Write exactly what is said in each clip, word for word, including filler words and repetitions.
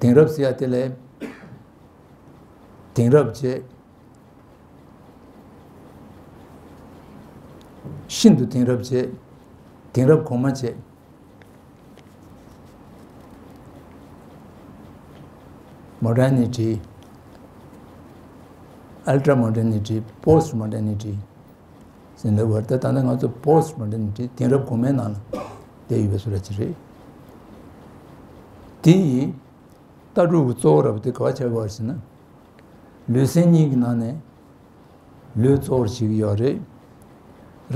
དེང་རབས་ཟེར་ཡ་དེ་ལས་དེང་རབས་བྱས། ཤིན་ཏུ་དེང་རབས་བྱས། དེང་རབས་གོང་མ་བྱས། མོ་ཌར་ནི་ཊི། ཨལ་ཊྲ་མོ་ཌར་ནི་ཊི། པོ་སི་ཊི་མོ་ཌར་ནི་ཊི་ཟེར་འདུག་པ། ད་ད་ལྟ་ང་ཚོ་པོ་སི་ཊི་མོ་ཌར་ནི་ཊི། དེང་རབས་གོང་མའི་ནང་ལ་བསྡད་ཡོད་པའི་བཟོ་འདྲ་ཅིག་རེད། དེ་ཡིས་ལྟ་གྲུབ་ཀྱི་གཙོ་བོ་ར་བ་དེ་ག་པར་ཆགས་ཀྱི་ཡོད་ཟེར་ན། ལུས་སེམས་གཉིས་ཀྱི་ནང་ནས་ལུས་གཙོ་བོར་བྱེད་ཀྱི་ཡོད་རེད།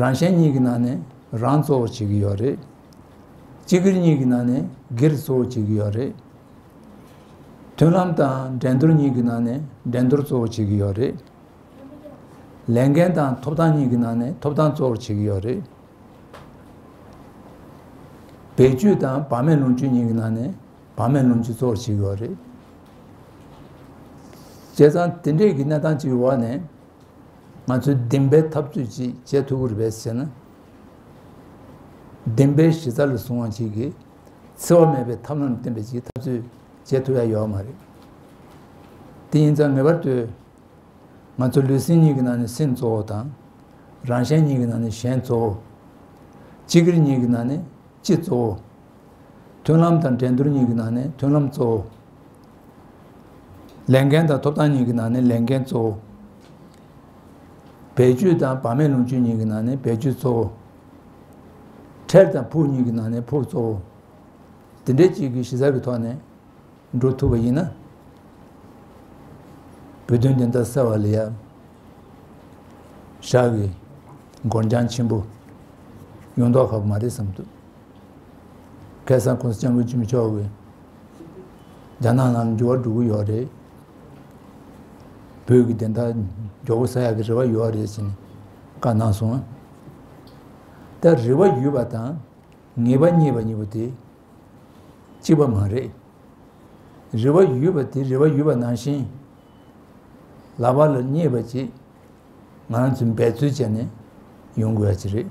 རང་གཞན་གཉིས་ཀྱི་ནང་ནས་རང་གཙོ་བོར་བྱེད་ཀྱི་ཡོད་རེད། སྤྱི་སྒེར་གཉིས་ཀྱི་ནང་ནས་སྒེར་གཙོ་བོར་བྱེད་ཀྱི་ཡོད་རེད། མཐུན་ལམ་དང་འགྲན་བསྡུར་གཉིས་ཀྱི་ནང་ནས་འགྲན་བསྡུར་གཙོ་བོར་བྱེད་ཀྱི་ཡོད་རེད། ལས་འགན་དང་ཐོབ་ཐང་གཉིས་ཀྱི་ནང་ནས་ཐོབ་ཐང་གཙོ་བོར་བྱེད་ཀྱི་ཡོད་རེད། བེད་སྤྱོད་དང་བག་མེད་ལོངས་སྤྱོད་གཉིས་ཀྱི་ནང་ནས་བག་མེད་ལོངས་སྤྱོད་གཙོ་བོར་བྱེད་ཀྱི་ཡོད་རེད། བྱས་ཙང་དེ་འདྲས་ཀྱི་གནས་སྟངས་ཅིག་གི་འོག་ནས་ང་ཚོས་བདེན་པའི་འཐབ་རྩོད་ཅིག་བྱེད་ཐུབ་ཀྱི་རེད་པས་ཟེར་ན། བདེན་པའི་གཞི་རྩ་ལ་བཟུང་བ་ཅིག་གིས་འཚེ་བ་མེད་པའི་ཐབས་ལམ་ལ་བརྟེན་པའི་ཅིག་འཐབ་རྩོད་བྱེད་ཐུབ་ཡ་ཡོད་མ་རེད། དེ་ཡིན་ཙང་ངེས་པར་དུ། ང་ཚོ་ལུས་སེམས་གཉིས་ཀྱི་ནང་ནས་སེམས་གཙོ་བོ་དང་། རང་གཞན་གཉིས་ཀྱི་ནང་ནས་གཞན་གཙོ་བོ། སྤྱི་སྒེར་གཉིས་ཀྱི་ནང་ནས་སྤྱི་གཙོ་བོ། མཐུན་ལམ་དང་འགྲན་བསྡུར་གཉིས་ཀྱི་ནང་ནས་མཐུན་ལམ་གཙོ་བོ། ལས་འགན་དང་ཐོབ་ཐང་གཉིས་ཀྱི་ནང་ནས་ལས་འགན་གཙོ་བོ། བེད་སྤྱོད་དང་བག་མེད་ལོངས་སྤྱོད་གཉིས་ཀྱི་ནང་ནས་བེད་སྤྱོད་གཙོ་བོ། འཕྲལ་དང་ཕུགས་གཉིས་ཀྱི་ནང་ནས་ཕུགས་གཙོ་བོ། དེ་འདྲའི་ཅིག་གི་གཞི་རྩ་གི་ཐོག་ནས། འགྲོ་ཐུབ་པ་ཡིན་ན། བོད་དོན་བདེན་མཐའ་གསལ་བ་ལ་ཡ། ཞག་གི་འགོར་འགྱངས་ཆེན་པོ་ཡོང་མདོག་ཁ་པོ་མ་རེད་བསམ་འདུག་ཁ་སང་༸གོང་ས་༸སྐྱབས་མགོན་ཆེན་པོ་མཆོག་གིས་རྒྱ་ནག་ནང་འགྱུར་བ་འགྲོ་གི་ཡོད་རེད། བོད་ཀྱི་བདེན་མཐའ་མགྱོགས་པོ་གསལ་ཡག་གི་རེ་བ་ཡོད་རེད་ཟེར་ནས་བཀའ་གནང་སོང་། ད་རེ་བ་ཡོད་པ་དང་ངེས་པ་རྙེད་པ་གཉིས་པོ་དེ་གཅིག་པ་མ་རེད། རེ་བ་ཡོད་པ་དེ་རེ་བ་ཡོད་པ་ནང་བཞིན་ལག་པ་ལ་རྙེད་པ་ཅིག་ང་རང་ཚོས་འབད་རྩོལ་བྱས་ནས་ཡོང་དགོས་ཡ་ཅིག་རེད།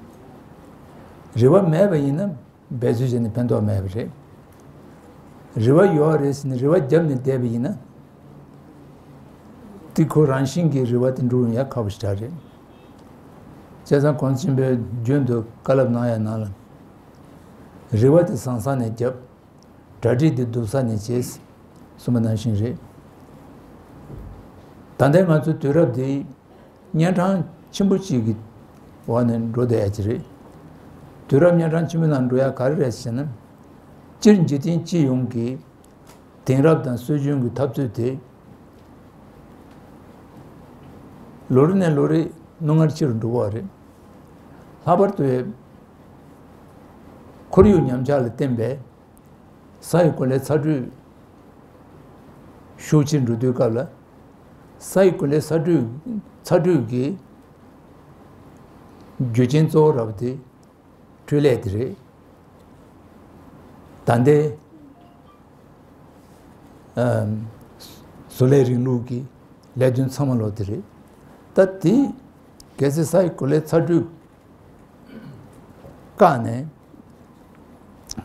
རེ་བ་མེད་པ་ཡིན་ན་འབད་རྩོལ་བྱས་ནས་ཕན་ཐོགས་མེད་པ་རེད། རེ་བ་ཡོད་རེད་ཟེར་ནས་རེ་བ་བརྒྱབ་ནས་བསྡད་པ་ཡིན་ན། དེ་ཁོ་རང་བཞིན་གྱིས་རེ་བ་དེ་འགྲུབ་ཡོང་ཡ་ཁག་པོ་ཞེ་དྲག་རེད། བྱས་ཙང་༸གོང་ས་ཆེན་པོས་རྒྱུན་དུ་བཀའ་སློབ་གནང་ཡ་ནང་ལ། རེ་བ་དེ་བཟང་ས་ནས་བརྒྱབ། གྲ་སྒྲིག་དེ་སྡུག་ས་ནས་བྱས། གསུངས་པ་ནང་བཞིན་རེད། ད་ལྟའི་ང་ཚོའི་དུས་རབས་འདི་གཉན་འཕྲང་ཆེན་པོ་གཅིག་གི་འོག་ནས་འགྲོ་བསྡད་ཡ་ཅིག་རེད། དུས་རབས་གཉན་འཕྲང་ཆེན་པོའི་ནང་འགྲོ་ཡ་ག་རེ་རེད་ཟེར་ན། སྤྱིར་འཇིག་རྟེན་སྤྱི་ཡོངས་ཀྱི་དེང་རབས་དང་སྲོལ་རྒྱུན་གྱི་འཐབ་རྩོད་དེ་ལོ་རེ་ནས་ལོ་རེ་རྣོ་ངར་ཆེ་རུ་འགྲོ་གི་ཡོད་རེད། ལྷག་པར་དུ་ཁོར་ཡུག་ཉམས་ཆག་ལ་བརྟེན་པའི་ས་ཡི་གོ་ལའི་ཚ་དྲོད་ཤུགས་ཆེར་འགྲོ་དུས་སྐབས་ལ། ས་ཡི་གོ་ལའི་ཚ་དྲོད་ཚ་དྲོད་ཀྱི་རྒྱུ་རྐྱེན་གཙོ་བོ་ར་བ་དེ་འཕྲུལ་ལས་དེ་རེད། ད་ལྟའི་ཨམ། བཟོ་ལས་རིང་ལུགས་ཀྱི་ལས་དོན་ཚང་མ་ལོ་དེ་རེད། ད་དེ་གལ་སྲིད་ས་ཡི་གོ་ལའི་ཚ་དྲོད་བཀག་ནས་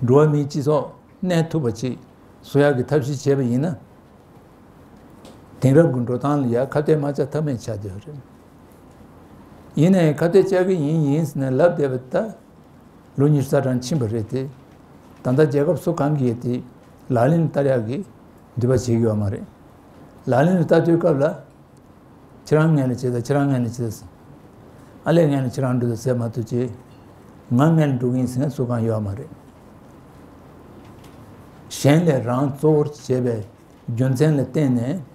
འགྲོ་བ་མིའི་སྤྱི་ཚོགས་གནས་ཐུབ་པ་ཅིག་བཟོ་ཡག་གི་ཐབས་ཤེས་བྱས་པ་ཡིན་ན། དེང་རབས་ཀྱི་འགྲོ་སྟངས་ལ་ཡ་ཁ་གཏད་མ་བཅག་ཐབས་མེད་ཆགས་བསྡད་ཡོད་རེད། ཡིན་ནའི་ཁ་གཏད་བཅག་གི་ཡིན་ཡིན་ཟེར་ནས་ལབ་བསྡད་པ་ད། ལོ་ཉི་ཤུ་རྩ་གྲངས་ཕྱིན་པ་རེད་དེ། ད་ལྟ་རྒྱལ་ཁབ་སུ་གང་གིས་དེ་ལག་ལེན་བསྟར་ཡག་གི་འདུན་པ་བྱེད་ཀྱི་ཡོད་མ་རེད། ལག་ལེན་དུ་བསྟར་དུས་སྐབས་ལ། ཁྱེད་རང་ངན་ལ་བྱེད་ད་ཁྱེད་རང་ངན་ལ་བྱེད་ད། ཨ་ལས་ངན་ལ་ཁྱེད་རང་འགྲོ་ད་ཟེར་མ་གཏོགས་ཅི། ང་ངན་ལ་འགྲོ་གི་ཡིན་ཟེར་མཁན་སུ་གང་ཡོད་མ་རེད། གཞན་ལས་རང་གཙོ་བོར་བྱེད་པའི་རྒྱུ་མཚན་ལ་བརྟེན་ནས།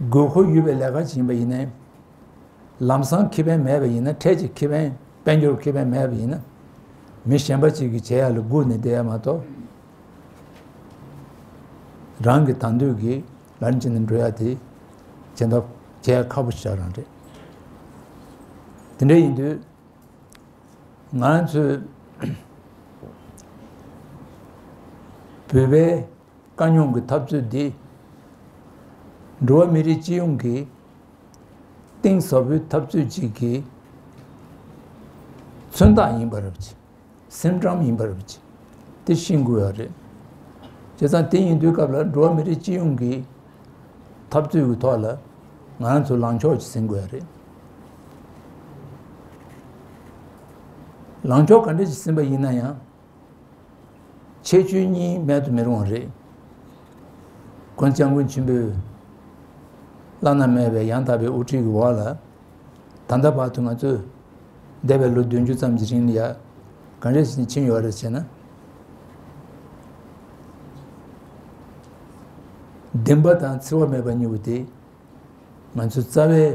དགོས་མཁོ་ཡོད་པའི་ལས་ཀ་ཅིག་ཡིན་པ་ཡིན་ནའི། ལམ་སང་ཁེ་ཕན་མེད་པ་ཡིན་ན། འཕྲལ་གྱི་ཁེ་ཕན། དཔལ་འབྱོར་ཁེ་ཕན་མེད་པ་ཡིན་ན། མི་གཞན་པ་ཅིག་གིས་བྱེད་ཡག་ལ་སྒུག་ནས་བསྡད་ཡ་མ་གཏོགས། རང་གི་དང་འདོད་ཀྱི་ལམ་ཅིག་ནས་འགྲོ་ཡ་དེ་བྱེད་ཐབས་བྱེད་ཡ་ཁག་པོ་ཞེ་དྲག་རང་རེད། དེ་འདྲ་ཡིན་དུས་ང་ཚོས་བོད་པའི་དཀའ་རྙོག་གི་འཐབ་རྩོད་འདི་འགྲོ་བ་མི་རིགས་སྤྱི་ཡོངས་ཀྱི་གཏིང་ཟབ་པོའི་འཐབ་རྩོད་ཅིག་གི་མཚོན་རྟགས་ཡིན་པ་རེད། སེམས་ཁྲལ་ཡིན་པ་རེད། དེ་ཤེས་དགོས་ཡ་རེད། དེ་ཙང་དེ་ཡིན་དུས་སྐབས་ལ་འགྲོ་བ་མི་རིགས་སྤྱི་ཡོངས་ཀྱི་འཐབ་རྩོད་ཀྱི་ཐོག་ལ་ང་རང་ཚོ་ལངས་ཕྱོགས་ཅིག་ཟིན་དགོས་ཡ་རེད། ལངས་ཕྱོགས་ག་འདྲ་ཞིག་ཟིན་པ་ཡིན་ན་ཡང་། ཁྱད་ཆོས་གཉིས་མེད་དུ་མི་རུང་བ་རེད། ཀོན་སྐྱབས་མགོན་ཆེན་པོས་བླ་ན་མེད་པའི་ཡང་དག་པའི་དབུ་ཁྲིད་ཀྱི་འོག་ལ། ད་ལྟ་བར་དུ་ང་ཚོས་འདས་པའི་ལོ་བདུན་ཅུ་ཙམ་གྱི་རིང་ལ་ཡ་ག་འདྲ་ཞིག་ཕྱིན་ཡོད་རེད་ཟེར་ན། བདེན་པ་དང་འཚེ་བ་མེད་པ་གཉིས་པོ་དེ་ང་ཚོས་རྩ་བའི་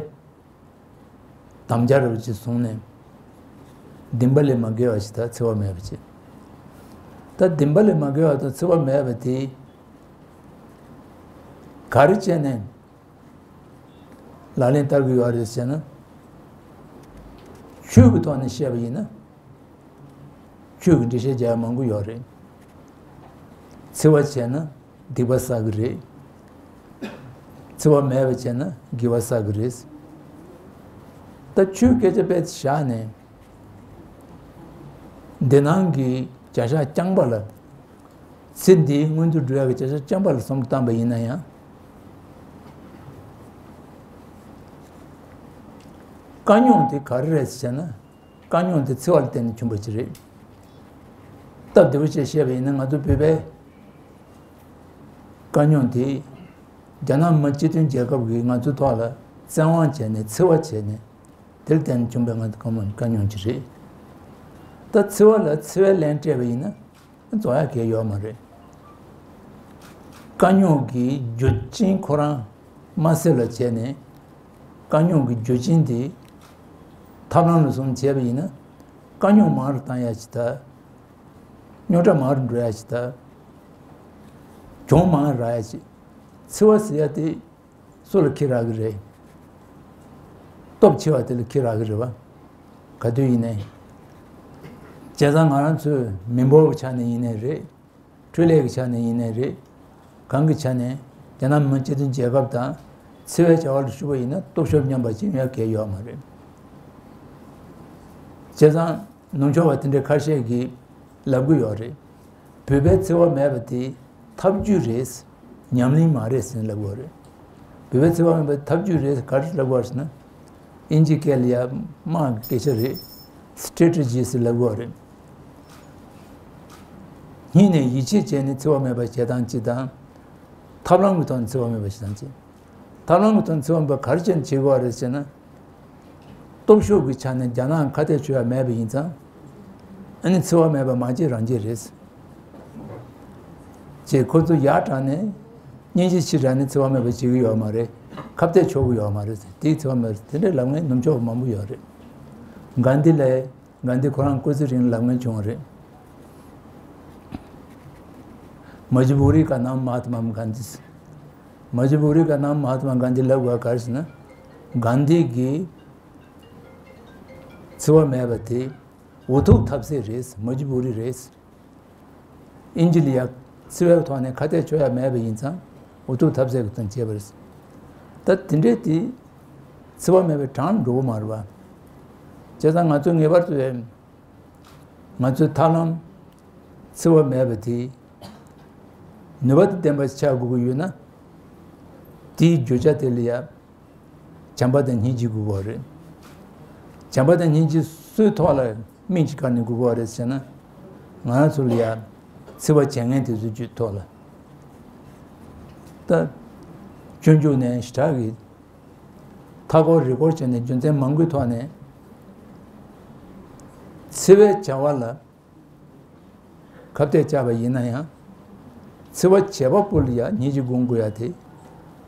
དམ་བཅའ་རུ་ཅིག་བཟུང་ནས། བདེན་པ་ལས་མ་འགལ་བ་ཞིག་དང་འཚེ་བ་མེད་པ་ཅིག་ད་བདེན་པ་ལས་མ་འགལ་བ་དང་འཚེ་བ་མེད་པ་དེ་ག་རེ་བྱས་ནས་ལག་ལེན་བསྟར་གྱི་ཡོད་རེད་ཟེར་ན། ཆོས་ཀྱི་ཐོག་ནས་བཤད་པ་ཡིན་ན། ཆོས་ཀྱི་འགྲེལ་བཤད་རྒྱག་ཡ་མང་པོ་ཡོད་རེད། འཚེ་བ་བྱས་ན་སྡིག་པ་བསགས་ཀྱི་རེད། འཚེ་བ་མེད་པ་བྱས་ན་དགེ་བ་བསགས་ཀྱི་རེད། ད་ཆོས་སྐད་ཆ་དཔེ་བཞག་ནས། འདི་ནང་གི་བྱ་བཞག་རྐྱང་པ་ལ། ཚེ་འདིའི་མངོན་དུ་འགྲོ་ཡག་གི་བྱ་བཞག་རྐྱང་པ་ལ་བསམ་བློ་བཏང་པ་ཡིན་ན་ཡང་། དཀའ་རྙོག་དེ་ག་རེ་རེད་ཟེར་ན། དཀའ་རྙོག་དེ་འཚེ་བ་ལ་བརྟེན་ནས་བྱུང་བ་ཅིག་རེད། སྟབས་བདེ་པོ་བྱས་བཤད་པ་ཡིན་ན་ང་ཚོ་བོད་པའི་དཀའ་རྙོག་དེ་རྒྱ་ནག་མི་དམངས་སྤྱི་མཐུན་རྒྱལ་ཁབ་ཀྱིས་ང་ཚོའི་ཐོག་ལ་བཙན་དབང་བྱས་ནས་འཚེ་བ་བྱས་ནས་དེ་ལ་བརྟེན་ནས་བྱུང་བའི་ང་ཚོ་དཀའ་མོ་དཀའ་རྙོག་ཅིག་རེད། ད་འཚེ་བ་ལ་འཚེ་བའི་ལན་སྤྲད་པ་ཡིན་ན། རྫོགས་ཡག་གང་ཡང་ཡོད་མ་རེད། དཀའ་རྙོག་གི་རྒྱུ་རྐྱེན་ཁོ་རང་མ་སེལ་བ་བྱས་ནས། དཀའ་རྙོག་གི་རྒྱུ་རྐྱེན་དེ་ཐབས་ལམ་ལ་བཟུང་བྱས་པ་ཡིན་ན། དཀའ་རྙོག་མང་རུ་བཏང་ཡག་ཅིག་དང་། རྙོག་དྲ་མང་རུ་འགྲོ་ཡག་ཅིག་དང་། གྱོང་མང་རག་ཡག་ཅིག་འཚེ་བ་ཟེར་ཡག་དེ། སུ་ལ་ཁེ་རག་གི་རེད། སྟོབས་ཆེ་བ་དེ་ལ་ཁེ་རག་གི་རེད་བ། ག་དུས་ཡིན་ནའི། བྱས་ཙང་ང་རང་ཚོའི་མི་འབོར་གྱི་ཆ་ནས་ཡིན་ནའི་རེད། འཕྲུལ་ལས་ཀྱི་ཆ་ནས་ཡིན་ནའི་རེད། གང་གི་ཆ་ནས་རྒྱ་ནག་མི་དམངས་སྤྱི་མཐུན་རྒྱལ་ཁབ་དང་འཚེ་བའི་བྱ་བ་ལ་ཞུགས་པ་ཡིན་ན་སྟོབས་ཤུགས་མཉམ་པ་ཅིག་ཡོད་གལ་ཡོད་མ་རེད། བྱས་ཙང་ནུབ་ཕྱོགས་པ་དེ་འདྲའི་ཁ་ཤས་ཀྱིས་ལབ་གི་ཡོད་རེད། བོད་པའི་འཚེ་བ་མེད་པ་དེ་ཐབས་ཇུས་རེད། ཉམས་ལེན་མ་རེད་ཟེར་ལབ་གི་ཡོད་རེད། བོད་པའི་འཚེ་བ་མེད་པ་ཐབས་ཇུས་རེད། ག་རེ་ལབ་གི་ཡོད་རེད་ཟེར་ན། ཨིན་ཇི་སྐད་ལ་ཡ་དམག་གི་སྐད་ཆ་རེད། སི་ཊེ་ཊེ་ཇི་ཟེར་ལབ་གི་ཡོད་རེད། སྙིང་ནས་ཡིད་ཆེས་བྱས་ནས་འཚེ་བ་མེད་པ་བྱེད་སྟངས་གཅིག་དང་། ཐབས་ལམ་གྱི་ཐོག་ནས་འཚེ་བ་མེད་པ་བྱེད་སྟངས་གཅིག་ཐབས་ལམ་གྱི་ཐོག་ནས་འཚེ་བ་མེད་པ་ག་རེ་བྱས་ནས་བྱེད་དགོས་པ་རེད་ཟེར་ན། སྟོབས་ཤུགས་ཀྱི་ཆ་ནས་རྒྱ་ནག་ཁ་གཏད་གཅོག་ཡ་མེད་པ་ཡིན་ཙང་། ཨ་ནི་འཚེ་བ་མེད་པ་མ་བྱེད་རང་བྱེད་རེད། ཅེས་ཁོ་ཚོ་ཡར་དྲགས་ནས་སྙིང་རྗེ་ཆེ་དྲགས་ནས་འཚེ་བ་མེད་པ་བྱེད་ཀྱི་ཡོད་མ་རེད། ཁ་གཏད་གཅོག་གི་ཡོད་མ་རེད། དེའི་འཚེ་བ་མེད་པ་དེ་འདྲའི་ལབ་མཁན་ནུབ་ཕྱོགས་མང་པོ་ཡོད་རེད། གྷན་དྷི་ལ། གྷན་དྷི་ཁོ་རང་སྐུ་ཚེ་རིང་ལབ་མཁན་བྱུང་བ་རེད། མ་ཇི་བུ་རི་ཀ་ནམ་མ་ཧཱ་ཏ་མ་གྷན་དྷི། མ་ཇི་བུ་རི་ཀ་ནམ་མ་ཧཱ་ཏ་མ་གྷན་དྷི་ལབ་དགོས་པ་ག་རེ་ཟེར་ན། གྷན་དྷི་གིས་འཚེ་བ་མེད་པ་དེ་འུ་ཐུག་ཐབས་ཟད་རེད། མ་ཇི་བུ་རི་རེད། ཨིན་ཇི་ལ་ཡ་འཚེ་བའི་ཐོག་ནས་ཁ་གཏད་གཅོག་ཡ་མེད་པ་ཡིན་ཙང་འུ་ཐུག་ཐབས་ཟད་ཀྱི་དོན་བྱས་པ་རེད། ད་དེ་འདྲས་དེ་འཚེ་བ་མེད་པའི་གྲངས་འགྲོ་གི་མ་རེད་པ། བྱས་ཙང་ང་ཚོས་ངེས་པར་དུ་ང་ཚོའི་ཐབས་ལམ་འཚེ་བ་མེད་པ་དེ་ནུས་པ་དང་ལྡན་པ་ཆགས་དགོས་ཀྱི་ཡོད་ན། དེའི་བརྗོད་བྱ་དེ་ལ་ཡ་བྱམས་པ་དང་སྙིང་རྗེ་དགོས་པ་རེད། བྱམས་པ་དང་སྙིང་རྗེ་སུའི་ཐོག་ལ་སྨིན་གྱི་ག་ནས་དགོས་པ་རེད་ཟེར་ན། ང་རང་ཚོ་ལ་ཡ་འཚེ་བ་བྱེད་མཁན་དེ་ཚོའི་རྒྱུད་ཐོག་ལ། ད་སྤྱོད་འཇུག་ནས་ཞེ་དྲག་གི་མཐའ་འཁོར་རི་འཁོར་བྱས་ནས་རྒྱུ་མཚན་མང་པོའི་ཐོག་ནས་འཚེ་བའི་བྱ་བ་ལ་ཁ་གཏད་བཅག་པ་ཡིན་ན་ཡང་། འཚེ་བ་བྱེད་པ་པོ་ལ་ཡ་སྙིང་རྗེ་སྒོམ་དགོས་ཡ་དེ་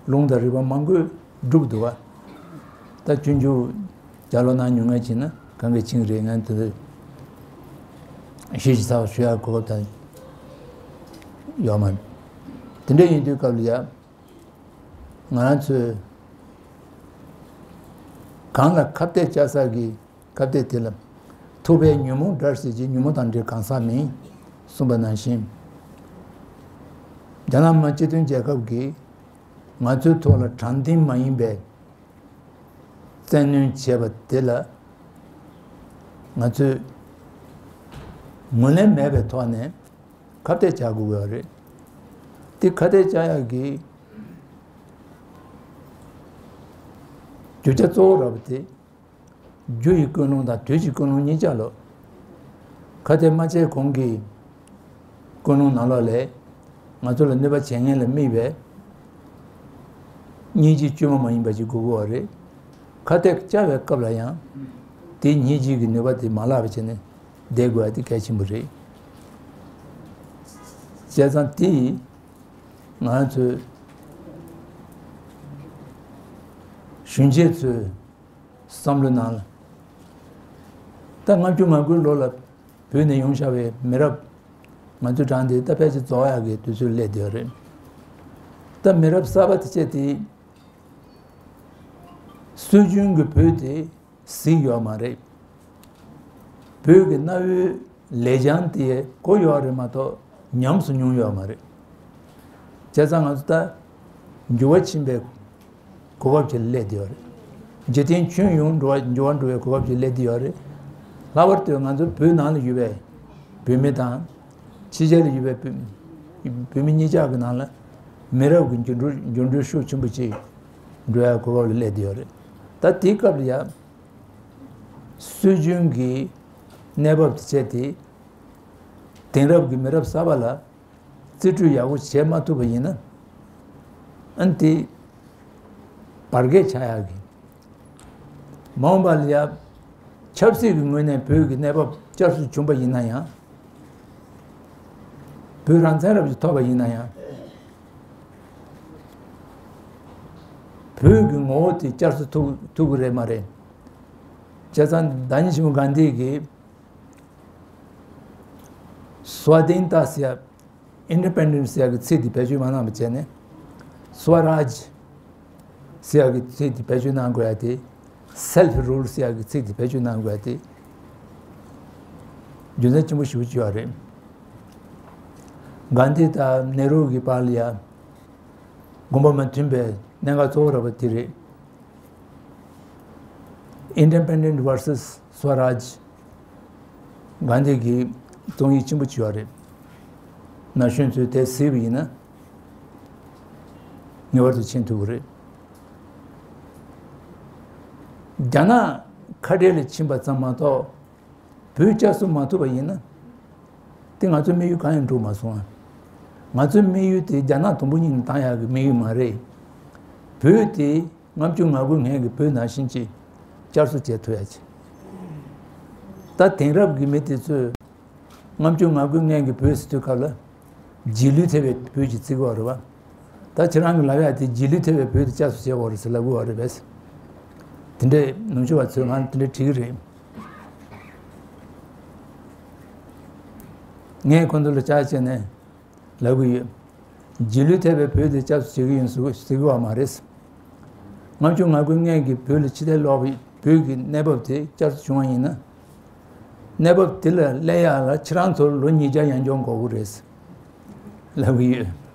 ལུང་དང་རིགས་པ་མང་པོས་སྒྲུབ་འདུག་བ། ད་སྤྱོད་འཇུག་ལྗགས་ཀློག་གནང་མྱོང་མཁན་ཅིག་ན་གང་གི་ཆིངས་རེད། ངས་དེ་ཚོ་ཞིབ་ཅིག་ཚགས་ཞུ་ཡ་གོ་སྐབས་ད་ཡོད་མ་རེད། དེ་འདྲ་ཡིན་དུས་སྐབས་ལ་ཡ། ང་རང་ཚོས་གང་ལ་ཁ་གཏད་བཅག་ས་གི་ཁ་གཏད་དེ་ལ་ཐུབ་པའི་ཉོན་མོངས་དགྲར་བྱེད་ཅིང་། ཉོན་མོངས་དང་འབྲེལ་གང་ཟག་མིན། གསུངས་པ་ནང་བཞིན། རྒྱ་ནག་མི་དམངས་སྤྱི་མཐུན་རྒྱལ་ཁབ་ཀྱིས་ང་ཚོའི་ཐོག་ལ་དྲང་བདེན་མ་ཡིན་པའི་བཙན་གནོན་བྱས་པ་དེ་ལ་ང་ཚོས་ངོས་ལེན་མེད་པའི་ཐོག་ནས་ཁ་གཏད་བཅག་དགོས་ཀྱི་ཡོད་རེད། དེ་ཁ་གཏད་བཅག་ཡག་གི་རྒྱུ་ཆ་གཙོ་བོ་ར་བ་དེ། རྒྱུ་ཡི་ཀུན་སློང་དང་དུས་ཀྱི་ཀུན་སློང་གཉིས་ཆ་ལོ། ཁ་གཏད་མ་བཅག་གོང་གི་ཀུན་སློང་ནང་ལོགས་ལས་ང་ཚོ་ལ་གནོད་པ་བྱེད་མཁན་ལ་དམིགས་པའི་སྙིང་རྗེ་བཅོས་མ་མ་ཡིན་པ་ཞིག་དགོས་ཀྱི་ཡོད་རེད། ཁ་གཏད་བཅག་པའི་སྐབས་ལ་ཡང་དེའི་སྙིང་རྗེ་གི་ནུས་པ་དེ་མ་བརླག་པ་བྱས་ནས་བསྡད་དགོས་ཡ་དེ་གལ་ཆེན་པོ་རེད། བྱས་ཙང་དེ་ང་ཚོའི་གཞོན་སྐྱེས་ཚོའི་བསམ་བློའི་ནང་ལ། ད་ལྔ་བཅུ་ང་དགུའི་ལོ་ལ་བོད་ནས་ཡོང་བཞག་པའི་མི་རབས་ང་ཚོའི་གྲངས་དེ་ད་ཕལ་ཆེར་རྫོགས་ཡག་གི་དུས་ཚོད་སླེབས་བསྡད་ཡོད་རེད། ད་མི་རབས་གསར་པ་དེ་བྱས་ཏེ་སྲོལ་རྒྱུན་གྱི་བོད་དེ་གཟིགས་ཡོད་མ་རེད། བོད་ཀྱི་གནའ་བོའི་ལེགས་བྱང་དེ་གོ་ཡོད་རེད་མ་གཏོགས་ཉམས་སུ་མྱོང་ཡོད་མ་རེད། བྱས་ཙང་ང་ཚོ་ད་འགྱུར་བ་ཕྱིན་པའི་གོ་སྐབས་ཅིག་སླེབས་བསྡད་ཡོད་རེད། འཇིག་རྟེན་ཁྱོན་ཡོངས་འགྲོ་བ་འགྱུར་བ་འགྲོ་བའི་གོ་སྐབས་ཅིག་སླེབས་བསྡད་ཡོད་རེད། ལྷག་པར་དུ་ང་ཚོ་བོད་ནང་ལ་ཡོད་པའི་བོད་མི་དང་ཕྱི་རྒྱལ་ལ་ཡོད་པའི་བོད་བོད་མི་གཉིས་ཆ་གི་ནང་ལ་མི་རབས་ཀྱི་འགྱུར་འགྲོས་འགྱུར་འགྲོས་ཤུགས་ཆེན་པོ་ཅིག་འགྲོ་ཡ་གོ་སྐབས་ལ་སླེབས་བསྡད་ཡོད་རེད། ད་དེའི་སྐབས་ལ་ཡ་སྲོལ་རྒྱུན་གྱི་གནས་བབ་དེ་བྱས་ཏེ་དེང་རབས་ཀྱི་མི་རབས་གསར་པ་ལ་རྩིས་སྤྲོད་ཡག་པོ་བྱེད་མ་ཐུབ་པ་ཡིན་ན། ཨ་ནི་དེ་བར་བརྒལ་ཆགས་ཡག་གི། མ་འོངས་པ་ལ་ཡ་ཆབ་སྲིད་ཀྱི་ངོས་ནས་བོད་ཀྱི་གནས་བབ་བསྐྱར་གསོ་བྱུང་པ་ཡིན་ན་ཡང་། བོད་རང་བཙན་རབ་ཅིག་ཐོབ་པ་ཡིན་ན་ཡང་། བོད་ཀྱི་ངོ་བོ་དེ་བསྐྱར་གསོ་ཐུབ་ཐུབ་ཀྱི་རེད་མ་རེད། བྱས་ཙང་བདག་ཉིད་ཆེན་པོ་གྷན་དྷི་གིས། སྭ་དྷིན་ཏཱ་ཟེར་ཡ། ཨིན་ཌི་པེན་ཌེན་ཊི་ཟེར་ཡ་གི་ཚིག་དེ་བེད་སྤྱོད་མ་གནང་བ་བྱས་ནས། སྭ་རཱཇ་ཟེར་ཡ་གི་ཚིག་དེ་བེད་སྤྱོད་གནང་དགོས་ཡ་དེ། སེལ་ཕི་རུལ་ཟེར་ཡ་གི་ཚིག་དེ་བེད་སྤྱོད་གནང་དགོས་ཡ་དེ། རྒྱུ་མཚན་ཆེན་པོ་ཞེ་པོ་ཅིག་ཡོད་རེད། གྷན་དྷི་དང་ནེ་རུ་གི་བར་ལ་ཡ། དགོངས་པ་མ་མཐུན་པའི་གནད་འགག་གཙོ་བོ་ར་བ་དེ་རེད། Independent versus Swaraj གྷན་དྷི་གི་རྩོམ་ཡིག་ཆེན་པོ་ཅིག་ཡོད་རེད། ན་གཞོན་ཚོས་དེ་གཟིགས་པ་ཡིན་ན་ངེས་པར་དུ་མཁྱེན་ཐུབ་ཀྱི་རེད། རྒྱ་ནག་ཁ་བྲལ་ལ་ཕྱིན་པ་ཙམ་མ་གཏོགས། བོད་བསྐྱར་གསོ་མ་ཐུབ་པ་ཡིན་ན། དེ་ང་ཚོའི་དམིགས་ཡུལ་གང་ཡང་འགྲུབ་མ་སོང་ཨ། ང་ཚོའི་དམིགས་ཡུལ་དེ་རྒྱ་ནག་དུམ་བུ་གཉིས་ནས་བཏང་ཡག་གི་དམིགས་ཡུལ་མ་རེད། བོད་དེ་ལྔ་བཅུ་ང་དགུའི་སྔོན་གྱི་བོད་ནང་བཞིན་གྱི་བསྐྱར་གསོ་བྱེད་ཐུབ་ཡ་ཆེད། ད་དེང་རབས་ཀྱི་མི་དེ་ཚོས་ལྔ་བཅུ་ང་དགུའི་སྔོན་གྱི་བོད་ཟེར་དུས་སྐབས་ལ། རྗེས་ལུས་ཐེབས་པའི་བོད་ཅིག་བརྩི་གི་ཡོད་རེད་བ། ད་ཁྱེད་རང་གི་ལབ་ཡ་དེ་རྗེས་ལུས་ཐེབས་པའི་བོད་དེ་བསྐྱར་གསོ་བྱེད་དགོས་རེད་ཟེར་ལབ་གི་ཡོད་རེད་པས། དེ་འདྲའི་ནུབ་ཕྱོགས་པ་ཚོས་ང་དེ་འདྲའི་དྲིས་ཀྱི་རེད། ངས་ཁོང་ཚོ་ལ་བཅར་བྱས་ནས་ལབ་གི་ཡོད། རྗེས་ལུས་ཐེབས་པའི་བོད་དེ་བསྐྱར་གསོ་བྱེད་ཀྱི་ཡིན་ཟེར་གི་ཡོད་མ་རེད། ལྔ་བཅུ་ང་དགུའི་སྔོན་གྱི་བོད་ལ་ཕྱིར་ལོག་པའི་བོད་ཀྱི་གནས་བབ་དེ་བསྐྱར་གསོ་བྱུང་བ་ཡིན་ན། གནས་བབ་དེ་ལ་སླེབས་ཡག་ལ་ཁྱེད་རང་ཚོར་ལོ་ཉིས་བརྒྱ་ཡན་འགྱོ་དགོས་ཀྱི་རེད། ལབ་གི་ཡོད།